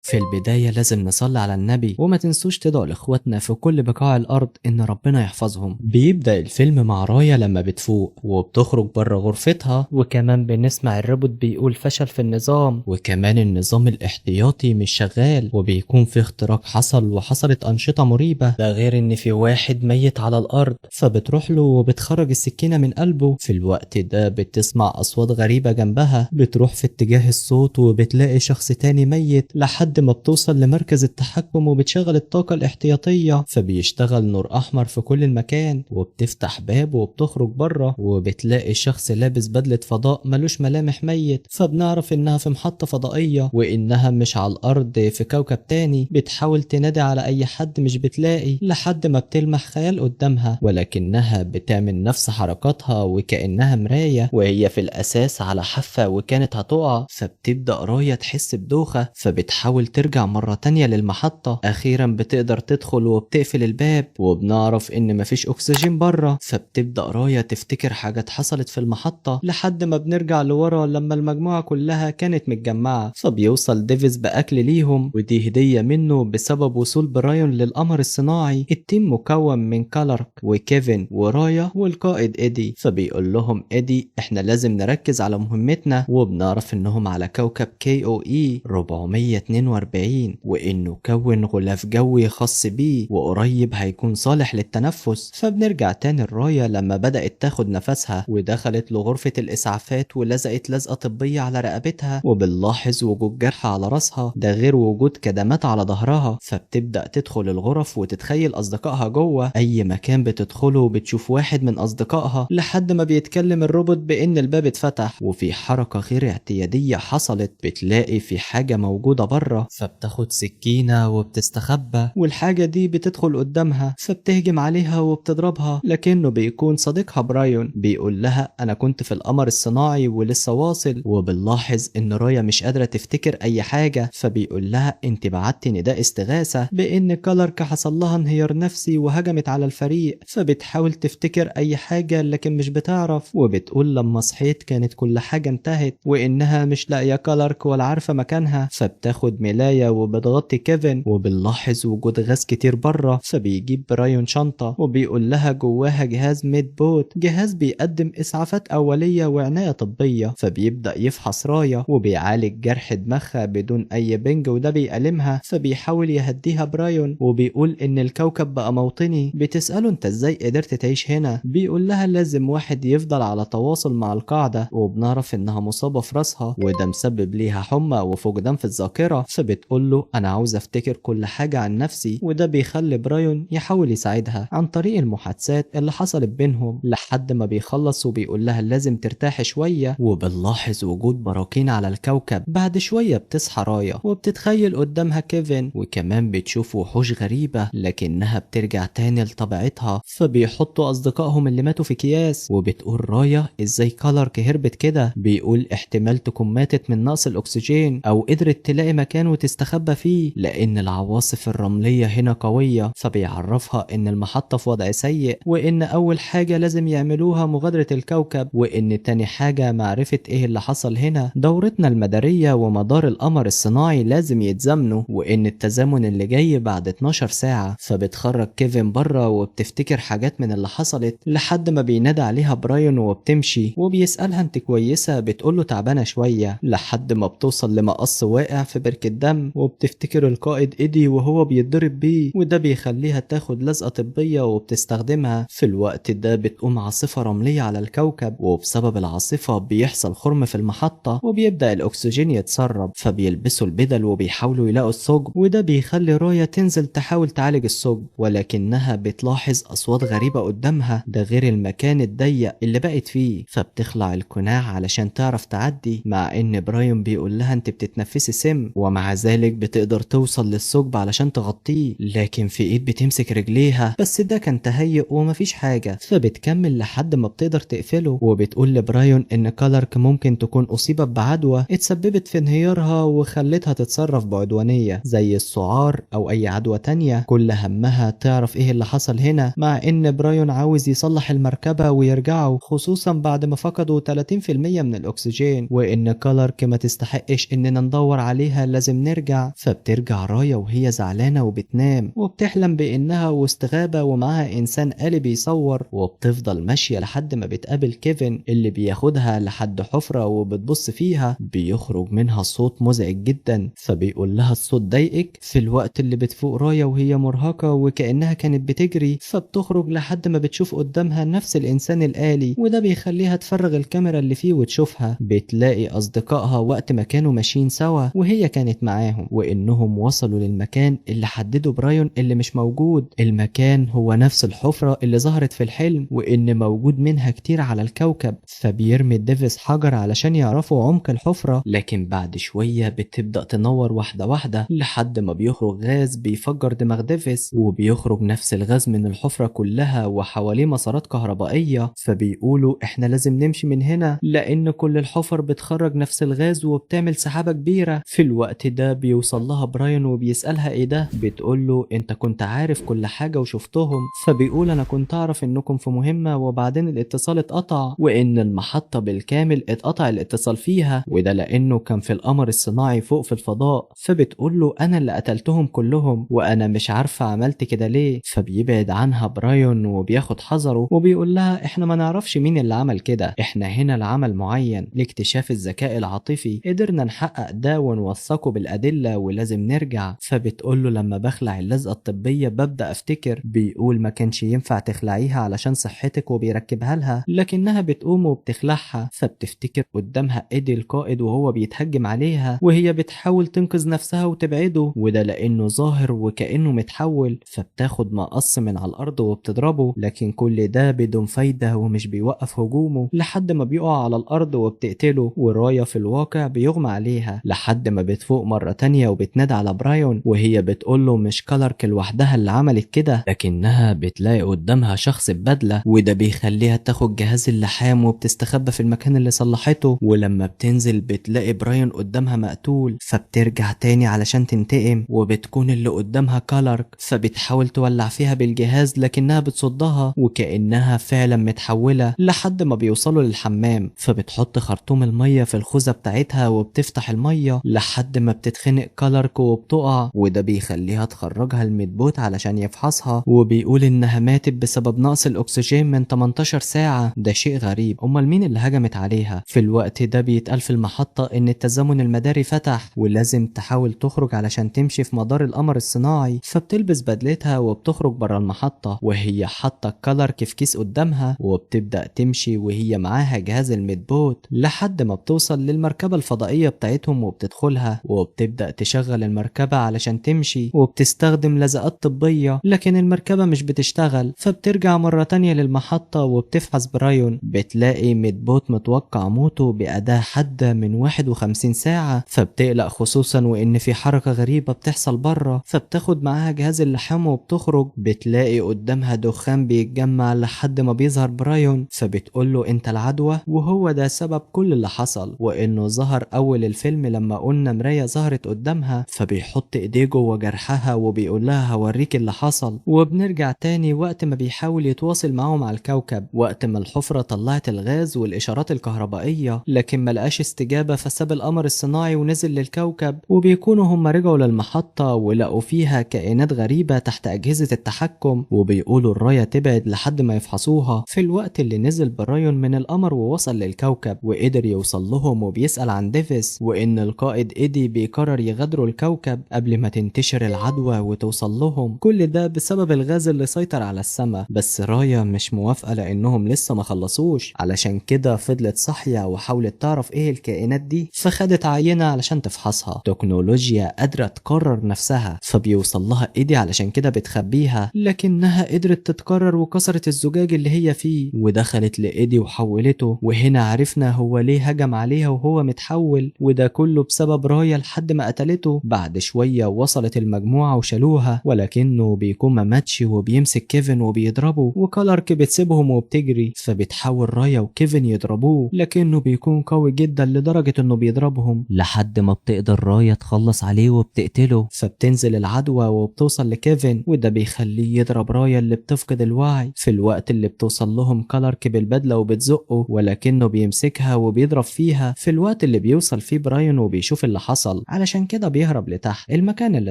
في البداية لازم نصلي على النبي، وما تنسوش تدعوا لاخواتنا في كل بقاع الارض ان ربنا يحفظهم. بيبدأ الفيلم مع رايا لما بتفوق وبتخرج بره غرفتها، وكمان بنسمع الروبوت بيقول فشل في النظام، وكمان النظام الاحتياطي مش شغال، وبيكون في اختراق حصل وحصلت انشطة مريبة، ده غير ان في واحد ميت على الارض، فبتروح له وبتخرج السكينة من قلبه. في الوقت ده بتسمع اصوات غريبة جنبها، بتروح في اتجاه الصوت وبتلاقي شخص تاني ميت، لحد ما بتوصل لمركز التحكم وبتشغل الطاقة الاحتياطية، فبيشتغل نور احمر في كل المكان، وبتفتح باب وبتخرج بره، وبتلاقي شخص لابس بدلة فضاء ملوش ملامح ميت، فبنعرف انها في محطة فضائية وانها مش على الارض في كوكب تاني. بتحاول تنادي على اي حد مش بتلاقي، لحد ما بتلمح خيال قدامها، ولكنها بتعمل نفس حركاتها وكأنها مراية، وهي في الاساس على حافة وكانت هتقع. فبتبدأ رايا تحس بدوخة، فبتحاول ترجع مرة تانية للمحطة. اخيرا بتقدر تدخل وبتقفل الباب، وبنعرف ان مفيش اكسجين بره، فبتبدأ رايا تفتكر حاجات حصلت في المحطة، لحد ما بنرجع لورا لما المجموعة كلها كانت متجمعة. فبيوصل ديفيس بأكل ليهم، ودي هدية منه بسبب وصول برايون للقمر الصناعي. ال team مكون من كالارك وكيفن ورايا والقائد ايدي، فبيقول لهم ايدي احنا لازم نركز على مهمتنا، وبنعرف انهم على كوكب KOE 442، وانه كون غلاف جوي خاص بيه وقريب هيكون صالح للتنفس. فبنرجع تاني الرايا لما بدأت تاخد نفسها، ودخلت لغرفة الاسعافات ولزقت لزقة طبية على رقبتها، وبنلاحظ وجود جرح على راسها، ده غير وجود كدمات على ظهرها. فبتبدأ تدخل الغرف وتتخيل اصدقائها جوه، اي مكان بتدخله بتشوف واحد من اصدقائها، لحد ما بيتكلم الروبوت بان الباب اتفتح، وفي حركة غير اعتيادية حصلت، بتلاقي في حاجة موجودة بره، فبتاخد سكينة وبتستخبى، والحاجة دي بتدخل قدامها، فبتهجم عليها وبتضربها، لكنه بيكون صديقها برايون، بيقول لها انا كنت في القمر الصناعي ولسه واصل. وبنلاحظ ان رايا مش قادرة تفتكر اي حاجة، فبيقول لها انت بعتي نداء استغاثة بان كالارك حصل لها انهيار نفسي وهجمت على الفريق، فبتحاول تفتكر اي حاجة لكن مش بتعرف، وبتقول لما صحيت كانت كل حاجة انتهت، وانها مش لاقية كالارك ولا عارفة مكانها. فبتاخد ملاية وبتغطي كيفن، وبنلاحظ وجود غاز كتير بره، فبيجيب برايون شنطة وبيقول لها جواها جهاز medbot، جهاز بيقدم اسعافات اولية وعناية طبية. فبيبدأ يفحص رايا وبيعالج جرح دماغها بدون اي بنج، وده بيألمها، فبيحاول يهديها برايون وبيقول ان الكوكب بقى موطني. بتسأله انت ازاي قدرت تعيش هنا؟ بيقول لها لازم واحد يفضل على تواصل مع القاعدة، وبنعرف انها مصابة في راسها وده مسبب ليها حمى وفقدان في الذاكرة. فبتقول له انا عاوز افتكر كل حاجة عن نفسي، وده بيخلي برايون يحاول يساعدها عن طريق المحادثات اللي حصلت بينهم، لحد ما بيخلص وبيقول لها لازم ترتاح شوية. وبنلاحظ وجود براكين على الكوكب. بعد شوية بتصحى رايا وبتتخيل قدامها كيفن، وكمان بتشوف وحوش غريبة، لكنها بترجع تاني لطبيعتها. فبيحطوا اصدقائهم اللي ماتوا في اكياس، وبتقول رايا ازاي كالارك هربت كده؟ بيقول احتمال تكون ماتت من نقص الاكسجين او قدرت تلاقي مكان وتستخبى فيه، لان العواصف الرملية هنا قوية. فبيعرفها ان المحطة في وضع سيء، وان اول حاجة لازم يعملوها مغادرة الكوكب، وان تاني حاجة معرفة ايه اللي حصل هنا، دورتنا المدارية ومدار القمر الصناعي لازم يتزامنوا، وان التزامن اللي جاي بعد 12 ساعة. فبتخرج كيفن بره وبتفتكر حاجات من اللي حصلت، لحد ما بينادى عليها برايون وبتمشي، وبيسألها انت كويسة؟ بتقوله تعبانة شوية، لحد ما بتوصل لمقص واقع في بركة دم، وبتفتكر القائد ايدي وهو بيتضرب بيه، وده بيخليها تاخد لزقة طبية وبتستخدمها. في الوقت ده بتقوم عاصفة رملية على الكوكب، وبسبب العاصفة بيحصل خرم في المحطة وبيبدأ الأكسجين يتسرب، فبيلبسوا البدل وبيحاولوا يلاقوا الثقب، وده بيخلي رايا تنزل تحاول تعالج الثقب، ولكنها بتلاحظ أصوات غريبة قدامها، ده غير المكان الضيق اللي بقت فيه. فبتخلع القناع علشان تعرف تعدي، مع ان برايون بيقول لها انت بتتنفسي سم، ومع ذلك بتقدر توصل للثقب علشان تغطيه، لكن في ايد بتمسك رجليها، بس ده كان تهيؤ ومفيش حاجة. فبتكمل لحد ما بتقدر تقفله، وبتقول لبرايون ان كالارك ممكن تكون اصيبت بعدوى اتسببت في انهيارها وخلتها تتصرف بعدوانية زي السعار او اي عدوى تانية، كل همها تعرف ايه اللي حصل هنا، مع ان برايون عاوز يصلح المركبة ويرجعوا، خصوصا بعد ما فقدوا 30% من الاكسجين، وان كالارك ما تستحقش اننا ندور عليها، لازم ولازم نرجع. فبترجع رايا وهي زعلانة وبتنام وبتحلم بانها وسط غابة ومعاها انسان آلي بيصور، وبتفضل ماشية لحد ما بتقابل كيفن اللي بياخدها لحد حفرة وبتبص فيها، بيخرج منها صوت مزعج جدا، فبيقول لها الصوت ضايقك. في الوقت اللي بتفوق رايا وهي مرهقة وكأنها كانت بتجري، فبتخرج لحد ما بتشوف قدامها نفس الإنسان الآلي، وده بيخليها تفرغ الكاميرا اللي فيه وتشوفها. بتلاقي أصدقائها وقت ما كانوا ماشيين سوا وهي كانت معاهم، وإنهم وصلوا للمكان اللي حدده براين اللي مش موجود. المكان هو نفس الحفرة اللي ظهرت في الحلم وإن موجود منها كتير على الكوكب. فبيرمي ديفيس حجر علشان يعرفوا عمق الحفرة، لكن بعد شوية بتبدأ تنور واحدة واحدة لحد ما بيخرج غاز بيفجر دماغ ديفيس، وبيخرج نفس الغاز من الحفرة كلها وحواليه مسارات كهربائية. فبيقولوا احنا لازم نمشي من هنا لأن كل الحفر بتخرج نفس الغاز وبتعمل سحابة كبيرة. في الوقت ده بيوصل لها براين وبيسألها ايه ده، بتقول له انت كنت عارف كل حاجة وشفتهم. فبيقول انا كنت اعرف انكم في مهمة وبعدين الاتصال اتقطع، وان المحطة بالكامل اتقطع الاتصال فيها، وده لانه كان في القمر الصناعي فوق في الفضاء. فبتقول له انا اللي قتلتهم كلهم وانا مش عارفة عملت كده ليه. فبيبعد عنها براين وبياخد حذره وبيقول لها احنا ما نعرفش مين اللي عمل كده، احنا هنا لعمل معين لاكتشاف الذكاء العاطفي، قدرنا نحقق ده ونوثقه بالادلة ولازم نرجع. فبتقول له لما بخلع اللزقة الطبية ببدأ افتكر. بيقول ما كانش ينفع تخلعيها علشان صحتك وبيركبها لها، لكنها بتقوم وبتخلعها. فبتفتكر قدامها ايدي القائد وهو بيتهجم عليها وهي بتحاول تنقذ نفسها وتبعده، وده لانه ظاهر وكأنه متحول. فبتاخد مقص من على الارض وبتضربه، لكن كل ده بدون فايدة ومش بيوقف هجومه لحد ما بيقع على الارض وبتقتله. ورايا في الواقع بيغمى عليها لحد ما بتفوق مرة تانية وبتنادى على براين وهي بتقوله مش كلارك لوحدها اللي عملت كده، لكنها بتلاقي قدامها شخص ببدلة، وده بيخليها تاخد جهاز اللحام وبتستخبى في المكان اللي صلحته. ولما بتنزل بتلاقي براين قدامها مقتول، فبترجع تاني علشان تنتقم، وبتكون اللي قدامها كلارك، فبتحاول تولع فيها بالجهاز لكنها بتصدها وكأنها فعلا متحولة لحد ما بيوصلوا للحمام. فبتحط خرطوم المية في الخوذة بتاعتها وبتفتح المية لحد ما بتتخنق كلارك وبتقع، وده بيخليها تخرجها ال medbot علشان يفحصها، وبيقول انها ماتت بسبب نقص الاكسجين من 18 ساعة. ده شيء غريب، امال مين اللي هجمت عليها؟ في الوقت ده بيتقال في المحطة ان التزامن المداري فتح ولازم تحاول تخرج علشان تمشي في مدار القمر الصناعي. فبتلبس بدلتها وبتخرج بره المحطة وهي حاطة كلارك في كيس قدامها، وبتبدأ تمشي وهي معاها جهاز ال medbot لحد ما بتوصل للمركبة الفضائية بتاعتهم وبتدخلها، وبتبدأ تشغل المركبة علشان تمشي، وبتستخدم لزقات طبية لكن المركبة مش بتشتغل. فبترجع مرة تانية للمحطة وبتفحص براين، بتلاقي medbot متوقع موته بأداة حادة من 51 ساعة. فبتقلق خصوصا وإن في حركة غريبة بتحصل بره، فبتاخد معاها جهاز اللحام وبتخرج. بتلاقي قدامها دخان بيتجمع لحد ما بيظهر براين، فبتقوله انت العدوى وهو ده سبب كل اللي حصل، وانه ظهر اول الفيلم لما قلنا مراية ظهرت قدامها. فبيحط ايديه جوه جرحها وبيقول لها هوريك اللي حصل. وبنرجع تاني وقت ما بيحاول يتواصل معاهم على الكوكب وقت ما الحفرة طلعت الغاز والاشارات الكهربائية، لكن ما لقاش استجابة فساب القمر الصناعي ونزل للكوكب. وبيكونوا هم رجعوا للمحطة ولقوا فيها كائنات غريبة تحت أجهزة التحكم، وبيقولوا الراية تبعد لحد ما يفحصوها. في الوقت اللي نزل براين من القمر ووصل للكوكب وقدر يوصل لهم وبيسأل عن ديفيس، وإن القائد إيدي بيقرر يغادروا الكوكب قبل ما تنتشر العدوى وتوصل لهم، كل ده بسبب الغاز اللي سيطر على السماء. بس رايا مش موافقة لأنهم لسه ما خلصوش، علشان كده فضلت صاحية وحاولت تعرف إيه الكائنات دي، فخدت عينة علشان تفحصها. تكنولوجيا قادرة تكرر نفسها، فبيوصل لها إيدي علشان كده بتخبيها، لكنها قدرت تتكرر وكسرت الزجاج اللي هي فيه ودخلت لإيدي وحولته. وهنا عرفنا هو ليه هجم عليها وهو متحول، وده كله بسبب رايا لحد ما قتلته. بعد شوية وصلت المجموعة وشالوها، ولكنه بيكون ما ماتش وبيمسك كيفن وبيضربه، وكلارك بتسيبهم وبتجري. فبتحاول رايا وكيفن يضربوه، لكنه بيكون قوي جدا لدرجة انه بيضربهم لحد ما بتقدر رايا تخلص عليه وبتقتله. فبتنزل العدوى وبتوصل لكيفن، وده بيخليه يضرب رايا اللي بتفقد الوعي. في الوقت اللي بتوصل لهم كلارك بالبدلة وبتزقه، ولكنه بيمسكها وبيضرب فيها. في الوقت اللي بيوصل فيه براين وبيشوف اللي حصل، علشان كده بيهرب لتحت المكان اللي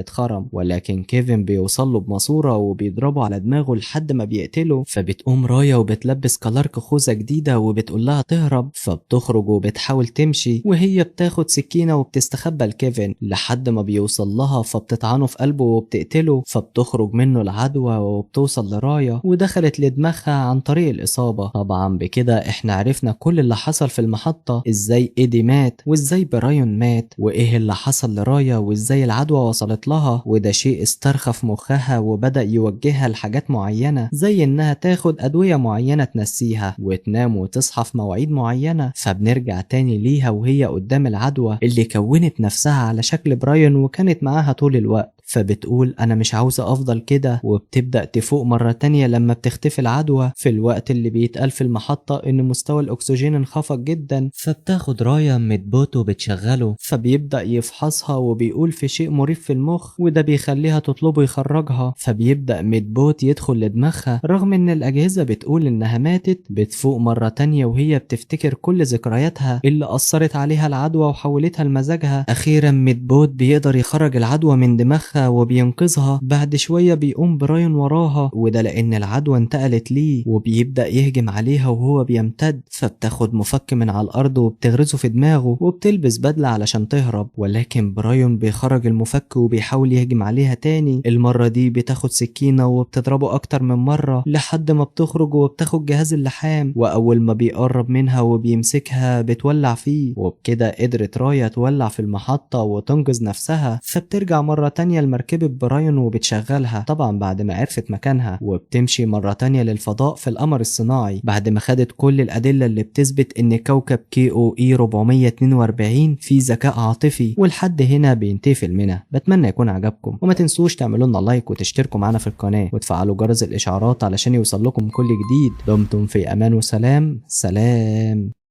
اتخرم، ولكن كيفن بيوصل له بماسورة وبيضربه على دماغه لحد ما بيقتله. فبتقوم رايا وبتلبس كلارك خوذة جديدة وبتقول لها تهرب، فبتخرج وبتحاول تمشي وهي بتاخد سكينة وبتستخبى لكيفن لحد ما بيوصل لها، فبتطعنه في قلبه وبتقتله. فبتخرج منه العدوى وبتوصل لرايا ودخلت لدماغها عن طريق الإصابة. طبعا بكده احنا عرفنا كل اللي حصل في المحطة، ازاي ايدي مات وازاي برايون مات وايه اللي حصل لرايا وازاي العدوى وصلت لها، وده شيء استرخى في مخها وبدأ يوجهها لحاجات معينة زي انها تاخد ادوية معينة تنسيها وتنام وتصحى في مواعيد معينة. فبنرجع تاني ليها وهي قدام العدوى اللي كونت نفسها على شكل براين وكانت معاها طول الوقت، فبتقول انا مش عاوزة افضل كده، وبتبدأ تفوق مرة تانية لما بتختفي العدوى في الوقت اللي بيتقال في المحطة ان مستوى الاكسجين انخفض جدا. فبتاخد رايا medbot وبتشغله، فبيبدأ يفحصها وبيقول في شيء مريب في المخ، وده بيخليها تطلبه يخرجها. فبيبدأ medbot يدخل لدماغها رغم ان الاجهزة بتقول انها ماتت. بتفوق مرة تانية وهي بتفتكر كل ذكرياتها اللي اثرت عليها العدوى وحولتها لمزاجها. اخيرا medbot بيقدر يخرج العدوى من دماغها وبينقذها. بعد شوية بيقوم براين وراها، وده لأن العدوى انتقلت ليه، وبيبدأ يهجم عليها وهو بيمتد. فبتاخد مفك من على الأرض وبتغرزه في دماغه وبتلبس بدلة علشان تهرب، ولكن براين بيخرج المفك وبيحاول يهجم عليها تاني. المرة دي بتاخد سكينة وبتضربه أكتر من مرة لحد ما بتخرج وبتاخد جهاز اللحام، وأول ما بيقرب منها وبيمسكها بتولع فيه، وبكده قدرت رايا تولع في المحطة وتنقذ نفسها. فبترجع مرة تانية لمركبة براين وبتشغلها طبعا بعد ما عرفت مكانها، وبتمشي مرة تانية للفضاء في القمر الصناعي بعد ما خدت كل الأدلة اللي بتثبت إن كوكب KOE 442 فيه ذكاء عاطفي. ولحد هنا بينتهي فيلمنا، بتمنى يكون عجبكم، وما تنسوش تعملوا لنا like وتشتركوا معنا في القناة وتفعلوا جرس الإشعارات علشان يوصل لكم كل جديد. دمتم في أمان وسلام. سلام.